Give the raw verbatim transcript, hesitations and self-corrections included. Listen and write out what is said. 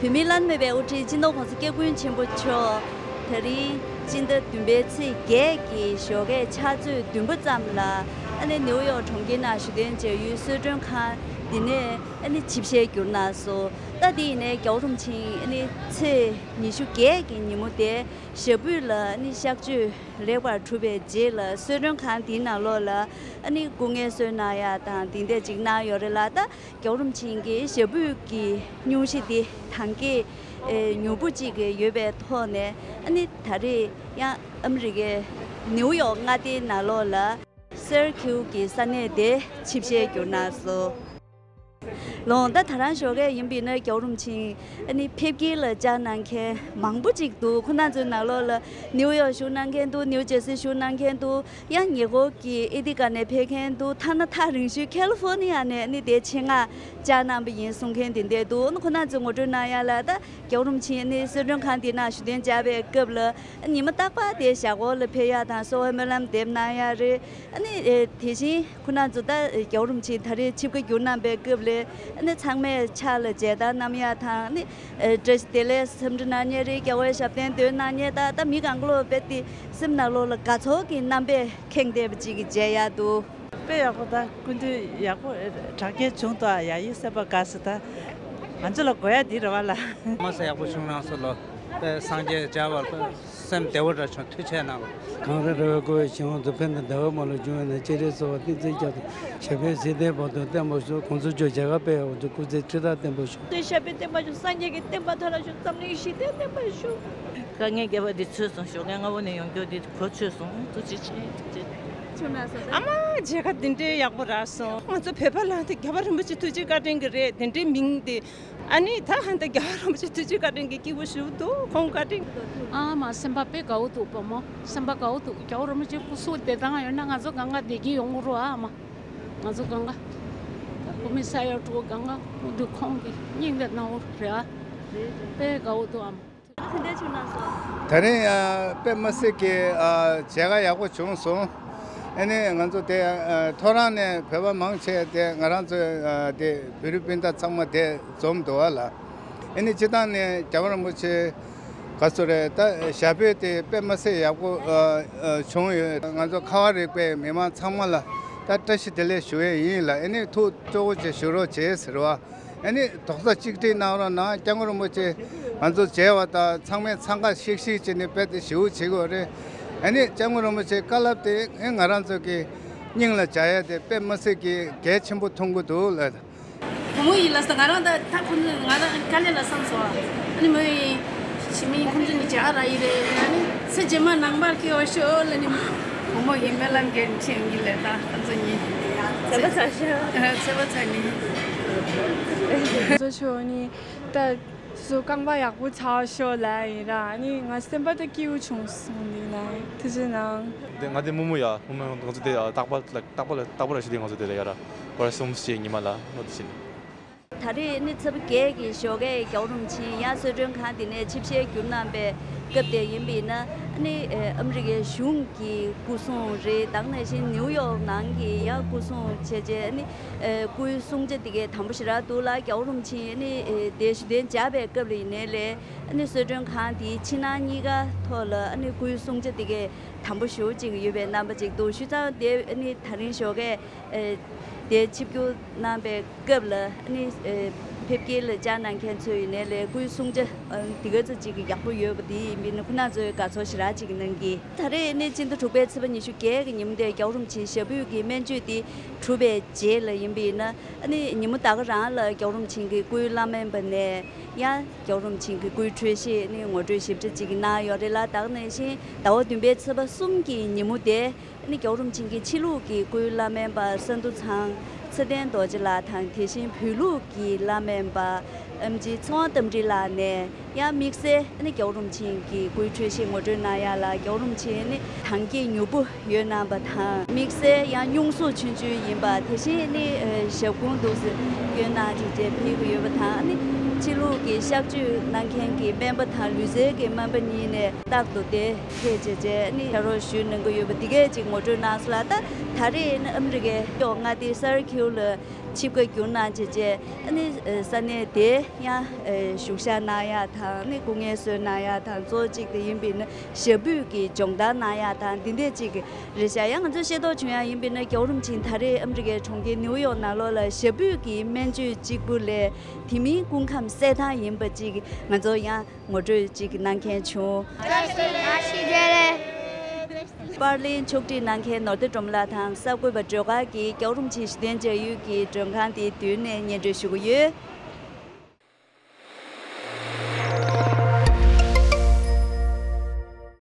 བོད་མིའི་བླ་ན་མེད་པའི་དབུ་ཁྲིད་སྤྱི་ནོར་༸གོང་ས་༸སྐྱབས་མགོན་ཆེན་པོ་མཆོག་ད་རིང་སྤྱི་ཟླ་བདུན་པའི་ཚེས་བརྒྱད་ཀྱི་ཞོགས་ཀའི་ཕྱག་ཚོད་བདུན་པ་ཙམ་ལ་ཨ་ནི་ནིའུ་ཡོག་གྲོང་ཁྱེར་ནང་བཞུགས་གདན་འཇགས་ཡུལ་གསོལ་མགྲོན་ཁང་འདི་ནས་ཨ་ནི་ཆིབས་ཞལ་བསྒྱུར་གནང་སོང་། ད་འདི་ཡིན་ནའི་རྒྱལ་བ་རིན་པོ་ཆེ་ཨ་ནི་ཚེས་ཉི་ཤུ་བརྒྱད་ཀྱི་ཉིན་མོ་དེ་ཞབས་པུས་ལ་ཨ་ནི་གཤག་བཅོས་ལེགས་པར་གྲུབ་པའི་རྗེས་ལ་གསོལ་མགྲོན་ཁང་འདིའི་ནང་ལོགས་ལ་ཨ་ནི་སྐུ་ངལ་གསོ་གནང་ཡ་དང་འདི་འདྲ་ཅིག་གནང་ཡོད་རེད་ལ། ད་རྒྱལ་བ་རིན་པོ་ཆེ་གི་ཞབས་པུས་ཀྱི་སྙུང་གཞི་འདི་ཐང་གི་ཨེ་མྱུར་པོ་ཅིག་ཡོད་པའི་ཐོག་ནས་ཨ་ནི་ད་རེས་ཡང་ཨ་མི་རི་ཀའི་ནིའུ་ཡོག་མངའ་སྡེའི་ནང་ལོགས་ལ་སེར་ཁྱིའུ་གི་ས་གནས་དེ་ཆིབས་ཞལ་བསྒྱུར་གནང་སོང་། ལོང་ད་ད་རང་ཞོགས་ཀས་ཡིན་པས་ན་རྒྱལ་བ་རིན་པོ་ཆེ་ཨ་ནི་ཕེབས་སྐྱེལ་ལ་བཅར་གནང་མཁན་མང་པོ་ཅིག་འདུག་ཁོ་རང་ཚོའི་ནང་ལོགས་ལ་ནིའུ་ཡོག་བཞུགས་གནང་མཁན་འདུག་ནིའུ་ཇར་སི་བཞུགས་གནང་མཁན་འདུག་ཡང་ཉེ་འཁོར་གྱི་ཨེ་ཏི་ཀ་ནས་ཕེབས་མཁན་འདུག་ཐ་ན་ཐག་རིང་ཤོས་ཁ་ལི་ཧྥོ་ནི་ཡ་ནས་ནི་དེ་ཆེད་མངགས་བཅར་གནང་པ་ཡིན་གསུང་མཁན་དེ་འདྲ་འདུག་ཁོ་རང་ཚོས་ངོ་སྤྲོད་གནང་ཡ་ལ་ད་རྒྱལ་བ་རིན་པོ་ཆེ་ནི་གསོལ་མགྲོན་ཁང་འདི་ནང་བཞུགས་གདན་འཇགས་པའི་སྐབས་ལ་ཉི་མ་རྟག་པར་དེ་ཞྭ་སྒོར་ལ་ཕེབས་ཡ་དང་གསོལ་བ་སྨོན་ལམ་འདེབས་གནང་ཡ་རེད། ཨ་ནི་དེ་བཞིན་ཁོ་རང་ཚོ་ད་རྒྱལ་བ་རིན་པོ་ཆེ་ད་རེས་ཆིབས་ཁ་བསྒྱུར་གནང་པའི་སྐབས་ལ་ཨ་ནི་ཚང་མས་ཕྱག་ལ་མཇལ་དར་བསྣམས་ཡ་དང་ཨ་ནི་བཀྲ་ཤིས་བདེ་ལེགས་འཚམས་འདྲི་གནང་མཁན་རེད། རྒྱལ་བའི་ཞབས་བརྟན་འདོན་གནང་མཁན་ད་ད་མི་གང་ག་ལོ་རྦད་དེ་སེམས་ནང་ལོགས་ལ་དགའ་ཚོར་གྱི་རྣམ་པས་ཁེངས་བསྡད་པ་ཅིག་མཇལ་ཡག་འདུག་དཔེ་ཡག་པོ་ད་སྐུ་མདུན་ཡག་པོ་དྲག་སྐྱེད་བྱུང་འདུག་ཨ་ཡ་ཡི་སེམས་པ་དགའ་སོང་ད། ང་ཚོ་ལ་དགོས་ཡ་འདི་རེད་བ་ལ། མ་ས་ཡག་པོ་བྱུང་རང་སོ་ལོ། དཔེ་སངས་རྒྱས་མཇལ་བར་དཔེ་སེམས་བདེ་བོ་འདྲ་བྱུང་ཐུགས་རྗེ་གནང་། གངས་རི་ར་བས་བསྐོར་བའི་ཞིང་ཁམས་སུ། ཕན་དང་བདེ་བ་མ་ལུས་འབྱུང་བའི་གནས། སྤྱན་རས་གཟིགས་དབང་བསྟན་འཛིན་རྒྱ་མཚོ། ཞབས་པད་སྲིད་མཐའི་བར་དུ་བརྟན་པར་ཤོག །གོང་ས་མཆོག་མཇལ་ཁ་ཕེབས་པའི་དབུ་མཛད་སྐུ་ཚེ་ཁྲི་ཕྲག་བརྟན་པར་ཤོག །ཞབས་པད་བརྟན་པར་ཤོག །སངས་རྒྱས་ཀྱི་བསྟན་པ་མཐའ་དག་ཤོག །འཛམ་གླིང་ཞི་བདེ་བརྟན་པར་ཤོག །དཀའ་ངལ་བརྒྱད་པ་འདི་ཚུད་སོང་། ཞོགས་ཀས་སྔ་བོ་ནས་ཡོང་རྒྱུ་འདི་གོ་ཆོད་སོང་། ཐུགས་རྗེ་ཆེ། ཐུགས་རྗེ་ཆེ། ཨ་མ་མཇལ་ཁ་འདི་འདྲའི་ཡག་པོ་རག་སོང་། ང་ཚོ་བོད་པ་ལ་དེ་རྒྱལ་བ་རིན་པོ་ཆེ་ཐུགས་རྗེ་བཀའ་དྲིན་གྱི་རེད། དེ་འདྲའི་མིང་དེ། ཨ་ནི་ད་ཧན་ད་རྒྱལ་བ་རིན་པོ་ཆེ་ཐུགས་རྗེ་བཀའ་དྲིན་གྱི་སྐྱིད་པོ་ཞུ་འདུག་ཁོང་བཀའ་དྲིན། ཨ་མ་སེམས་པ་དཔེ་དགའ་བོ་འདུག་བུ་མོ། སེམས་པ་དགའ་བོ་འདུག་རྒྱལ་བ་རིན་པོ་ཆེ་སྐུ་གཟུགས་བདེ་ཐང་ཡོད་ན་ང་ཚོ་གང་ག་བདེ་སྐྱིད་ཡོང་གི་རེད། ཨ་མ། ང་ཚོ་གང་ག་ད་བུད་མེད་ས་ཡ་དྲུག་གང་ག་སྐུ་མདུན་ཁོང་གི་སྙིང་ལ་གནང་བོ་རེད། ཨ་དཔེ་དགའ་བོ་འདུག་ཨ་མ། དེ་འདྲ་བྱུང་ན་སོ། ད་རིང་ཨ་དཔེ་མི་སྲིད་ཀྱི་ཨ་མཇལ་ཁ་ཡག་པོ་བྱུང་སོང་། ཨ་ནི་ང་ཚོ་དེ་ཨ་ཐོ་རངས་ནས་བོད་པ་མང་ཆེ་དེ་ང་རང་ཚོ་ཨ་དེ་བོད་རིགས་སྤུན་ཟླ་ཚང་མ་དེ་འཛོམས་འདུག་བ་ལ། ཨ་ནི་སྤྱིར་བཏང་ནས་རྒྱལ་བ་རིན་པོ་ཆེ་ག་ཚོད་རེད། ད་ཞབས་པད་དེ་དཔེ་མི་སྲིད་ཡག་པོ་ཨ་ཨ་བྱུང་ཡོད། ང་ཚོ་ཁ་བ་རིག་པའི་མི་མང་ཚང་མ་ལ་ད་བཀྲ་ཤིས་བདེ་ལེགས་ཞུ་ཡས་ཡིན་ལ། ཨ་ནི་ཐུགས་སྤྲོ་བོ་བྱེད་ཞུ་རོགས་བྱེད་ཟེར་བ། ཨ་ནི་རྡོག་རྩ་གཅིག་སྒྲིལ་གནང་རོགས་གནང་། སྐྱབས་མགོན་རིན་པོ་ཆེ་ང་ཚོ་མཇལ་བ་དང་ཚང་མས་འཚང་ཁ་ཤིག་ཤིག་བྱས་ནས་རྦད་དེ་ཞེ་པོ་བྱེད་དགོས་རེད། ཨ་ནི་སྐྱབས་མགོན་རིན་པོ་ཆེའི་བཀའ་སློབ་དེ་ཨེ་ང་རང་ཚོ་གི་སྙིང་ལ་འཇགས་ཡ་དེ་དཔེ་མི་སྲིད་ཀྱི་གལ་ཆེན་པོ་མཐོང་གི་འདུག་ལ། བུ་མོ་ཡིན་ལ་ས་ང་རང་ད་ད་ཁོ་ཚོ་ང་རང་དཀའ་ལས་ལ་བསམ་སོང་། ཨ་ནི་མོ་ཡིན། ཞི་མི་ཡིན་ཁོང་ཚོ་ནི་ཇ་ར་ཡི་རེད། ཨ་ནི་ཚེ་རྗེས་མ་ནང་པར་སྐྱེ་བ་ཤོག་ལ་ནི། བུ་མོ་ཡིན་སྨོན་ལམ་རྒྱག་ཆེན་ཡིན་ལས་ད་ཁོང་ཚོ་གཉིས། ཚེ་པ་ཚ་ཤོག་ཚེ་པ་ཚ་ནི། ཁོང་ཚོ་ཤོག་ནི་ད་སུ་རྐང་པ་ཡག་པོ་ཚ་ཤོག་ལ་ཡིན་ར། ཨ་ནི་ང་སེམས་པ་ད་སྐྱིད་པོ་བྱུང་སོང་ནི་ལ། ཐུགས་རྗེ་གནང་། དེ་ང་དེ་མུ་མུ་ཡ་མུ་མུ་ང་ཚོ་དེ་རྟག་པར་རྟག་པར་རྟག་པར་ཞིག་དེ་ང་ཚོ་དེ་ལ་ཡ་ར་པར་གསུམ་བཞི་ཉི་མ་ལ་ནོ་དེ་བཞིན། ད་རེས་ནི་ཚེས་པ་བརྒྱད་ཀྱི་ཞོགས་ཀས་རྒྱལ་བ་རིན་པོ་ཆེ་ཡང་གསོལ་མགྲོན་ཁང་འདི་ནས་ཆིབས་ཞལ་བསྒྱུར་གནང་པའི་སྐབས་དེ་ཡིན་པས་ན། ཨ་ནི་ཨ་མི་རི་ཀའི་གཞུང་གི་སྐུ་སྲུང་རེད། ད་ག་ནང་བཞིན་ནིའུ་ཡོག་ནང་གི་ཡང་སྐུ་སྲུང་བྱས་རྗེས་ཨ་ནི་སྐུའི་སྲུང་བྱ་འདི་གའི་དམ་པོ་ཞེ་དྲག་འདུག་ལ། རྒྱལ་བ་རིན་པོ་ཆེ་ཨ་ནི་དེ་བཞུགས་གདན་འཇགས་པའི་སྐབས་ལ་ཡིན་ནའི་ལས་ཨ་ནི་གསོལ་མགྲོན་ཁང་དེའི་ཕྱི་ནང་གཉིས་ཀ་ཐོག་ལ་ཨ་ནི་སྐུའི་སྲུང་བྱ་འདི་གའི་དམ་པོ་ཞེ་པོ་ཅིག་ཡོད་པའི་རྣམ་པ་ཅིག་འདུག་ཞུས་ཙང་དེ་ཨ་ནི་ད་རིང་ཞོགས་ཀས། ཨེ། དེ་ཆིབས་བསྒྱུར་གནང་པའི་སྐབས་ལ་ཨ་ནི་ཨེ། ཕེབས་སྐྱེལ་ལ་བཅར་གནང་མཁན་ཚོ་ཡིན་ནའི་ལས་སྐུའི་སྲུང་བྱ་ཨ། འདི་ག་ཚོད་ཅིག་ཡག་པོ་ཡོད་པ་དེ་ཡིན་པས་ན་ཁོ་རང་ཚོས་དགའ་ཚོར་ཞེ་དྲག་ཅིག་གནང་གི། ད་རེས་ཨ་ནི་སྤྱི་ཟླ་དྲུག་པའི་ཚེས་པ་ཉི་ཤུ་བརྒྱད་ཀྱི་ཉིན་མོ་དེ་རྒྱལ་བ་རིན་པོ་ཆེའི་ཞབས་པུས་ཀྱི་སྨན་བཅོས་དེ་གྲུབ་པའི་རྗེས་ལ་ཡིན་པས་ན་ཨ་ནི་ཉིན་མོ་ད་ག་རང་ལ་རྒྱལ་བ་རིན་པོ་ཆེ་གི་སྐུའི་བླ་སྨན་པ་ནས་ཡང་རྒྱལ་བ་རིན་པོ་ཆེ་གི་སྐུའི་འཕྲོད་བཞེས་ཨ་ནི་ངོ་སྤྲོད་ཞིབ་ཕྲ་ཅིག་གནང་ཡོད་རེད་ལ། ད་ག་ནང་བཞིན་ཟླ་བ་བདུན་པའི་ཚེས་པ་གསུམ་གྱི་ཉིན་མོ་དེ། ཨ་ནི་རྒྱལ་བ་རིན་པོ་ཆེ་གི་ཕྱི་ལུགས་ཀྱི་སྐུའི་བླ་སྨན་པ་ས་འདུ་ཚང་ཚེ་བརྟན་རྡོ་རྗེ་ལགས་དང་། དེ་བཞིན་བོད་ལུགས་ཀྱི་བླ་སྨན་པ་ཨེམ་ཆི་ཚེ་དབང་རྟ་མགྲིན་ལགས་ནས་ཡང་དམིགས་བསལ་ཨ་ནི་རྒྱལ་བ་རིན་པོ་ཆེ་གི་སྐུའི་འཕྲོད་བཞེས་ངོ་སྤྲོད་གནང་ཡ་ལ། རྒྱལ་བ་རིན་པོ་ཆེ་ཨ་ནི་ཐང་རྒྱལ་མྱུར་པོ་ཡོད་གནང་པ་དང་། དམིགས་བསལ་ཡང་སྙུང་གཟུགས་ཆུང་ཆུང་ཡིན་པ། དེ་བཞིན་ཨ་ནི་ཨེ་ཞབས་བཀོང་འདུག་སེ་སྐྱོན་གནང་ཅིག་བྱས་ཕེབས་ཀྱི་ཡོད་པ་དང་། ཨ་ནི་ཕྱི་ལུགས་ཀྱི་གཤག་བཅོས་གནང་མཁན་གྱི་སྨན་པ་དང་ལུས་རྩལ་གྱི་སྨན་པ་གཉིས་ནས་རྟག་ཏུ་དེ། ཐེ་ཇེ་ཇེ་ཨ་ནི་ཕྱག་རོགས་ཞུས་གནང་གི་ཡོད་པ་འདི་གས་ཅིག་ངོ་སྤྲོད་གནང་སོང་ལ། ད་ད་རེས་ཨ་ནི་ཨ་མི་རི་ཀའི་ཡོག་མངའ་སྡེའི་སར་ཁིའུ་ལ་ ཆིབས་ཁ་བསྒྱུར་གནང་བྱས་བྱས་ཨ་ནི་ས་གནས་དེ་ཡང་བཞུགས་ཞག་གནང་ཡག་དང་ཨ་ནི་སྐུ་ངལ་གསོ་གནང་ཡག་དང་གཙོ་བོ་གཅིག་དེ་ཡིན་པས་ན་ཞབས་པུས་ཀྱི་སྦྱོང་བརྡར་གནང་ཡག་དང་འདི་འདྲས་ཅིག་རེད་ཤག་ཡང་ང་ཚོས་ཤེས་རྟོགས་བྱུང་ཡག་ཡིན་པས་ན་རྒྱལ་བ་རིན་པོ་ཆེ་ད་རེས་ཨ་མི་རི་ཀའི་གྲོང་ཁྱེར་ནིའུ་ཡོག་ནང་ལོགས་ལ་ཞབས་པུས་ཀྱི་སྨན་བཅོས་གཅིག་པུ་ལས་དེ་མིན་སྐུ་ཁམས་གསལ་ཐང་ཡིན་པ་ཅིག་ང་ཚོ་ཡང་ངོ་སྤྲོད་ཅིག་གནང་མཁན་བྱུང་། བར་གླིང་ཕྱོགས་སྒྲིག་གནང་མཁན་ནོར་བདེ་སྒྲོལ་མ་ལགས་དང་གསར་འགོད་པ་སྒྲོལ་དཀར་གྱིས་རྒྱལ་བ་རིན་པོ་ཆེ་གཞི་རྟེན་བཅའ་ཡུལ་གྱི་མགྲོན་ཁང་དེའི་མདུན་ནས་སྙན་སྒྲོན་ཞུ་གི་ཡོད།